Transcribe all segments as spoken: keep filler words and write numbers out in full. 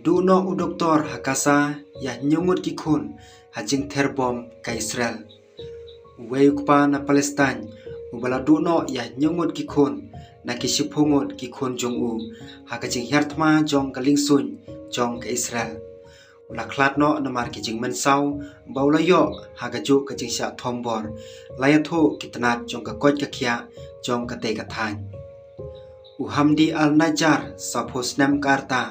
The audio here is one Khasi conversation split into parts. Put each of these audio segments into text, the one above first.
Duh noh u doktor ha Gaza ïa hynñiew ngut ki khun ha jingther bom ka Israel. Uwei u kpa na Palestine uba la duh noh ïa hynñiew ngut ki khun na ki shiphew ngut ki khun jong u ha ka jinghiar thma jong ka liengsuiñ jong ka Israel. U la khlad noh namar ki jingmynsaw ba u la ïoh ha kajuh ka jingshah thombor la ïathuh ki tnat jong ka koit ka khiah jong katei ka thaiñ. U Hamdi al-Najjar, sawphew snem ka rta,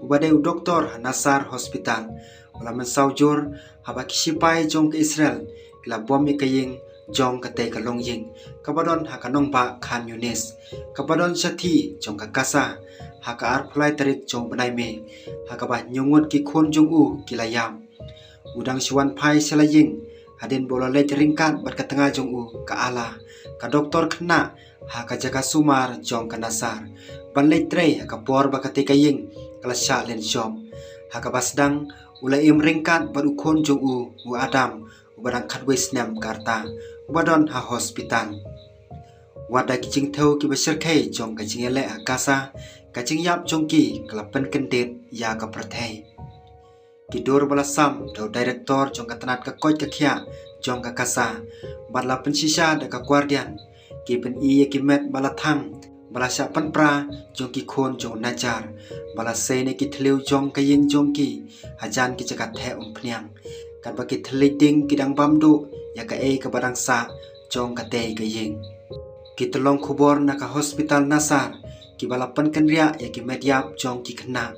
uba dei u doktor ha Nasser Hospital, u la mynsaw jur haba ki shipai jong ka Israel ki la bom ïa ka ïing jong katei ka longïing kaba don ha ka nongbah Khan Younis, kaba don shathie jong ka Gaza, ha ka arphew lai tarik jong u bnai May, ha kaba hynñiew ngut ki khun jong u ki la ïap. U dang shu wan phai sha la ïing hadien ba u la leit ryngkat bad ka tnga jong u, ka Alla, ka doktor khynnah, ha ka jaka sumar jong ka Nasser, ban leit trei ha ka por ba katei ka ïing ka la shah len shop. Ha kaba sdang, u la im ryngkat bad u khun jong u, u Adam, uba dang khatwei snem ka rta, uba don ha hospital. Wat da ki jingthew kiba shyrkhei jong ka jingïaleh ha Gaza, ka jingïap jong ki ka la pynkyndit ïa ka pyrthei. Ki dur ba la sam da u director jong ka tnat ka koit ka khiah jong ka Gaza bad la pynshisha da ka Guardian ki pyni ïa ki met ba la thang ba la shah pynpra jong ki khun jong u Najjar, ba la sei na ki thliew jong ka ïing jong ki hajan ki jaka theh umphniang, katba ki thylliej ding ki dang bam duh ïa kaei kaba dang sah jong katei ka ïing. Ki tyllong khubor na ka hospital Nasser kiba la pynkynriah ïa ki met ïap jong ki khynnah,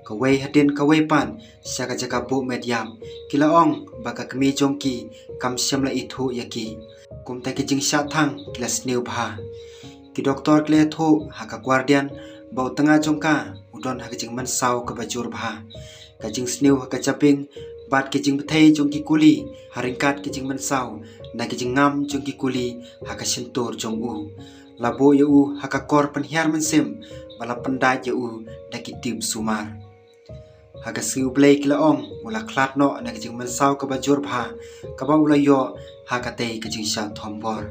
kawei hadien kawei pat sha ka jaka buh met ïap, ki la ong ba ka kmie jong ki kam shym la ithuh ïa ki. Kumta ki jingshah thang ki la sniew bha. Ki doktor ki la ïathuh ha ka Guardian ba u tnga jong ka u don ha ka jingmynsaw kaba jur bha. Ka jingsniew ha ka jabieng bad ki jingbthei jong ki kuli ha ryngkat ki jingmynsaw na ki jingngam jong ki kuli ha ka shyntur jong u la buh ïa u ha ka kor pynhiar mynsiem ba la pyndait ïa u da ki tip sumar. Ha ka sngi U Blei, ki la ong, u la khlad noh na ka jingmynsaw kaba jur bha kaba u la ïoh ha katei ka jingshah thombor.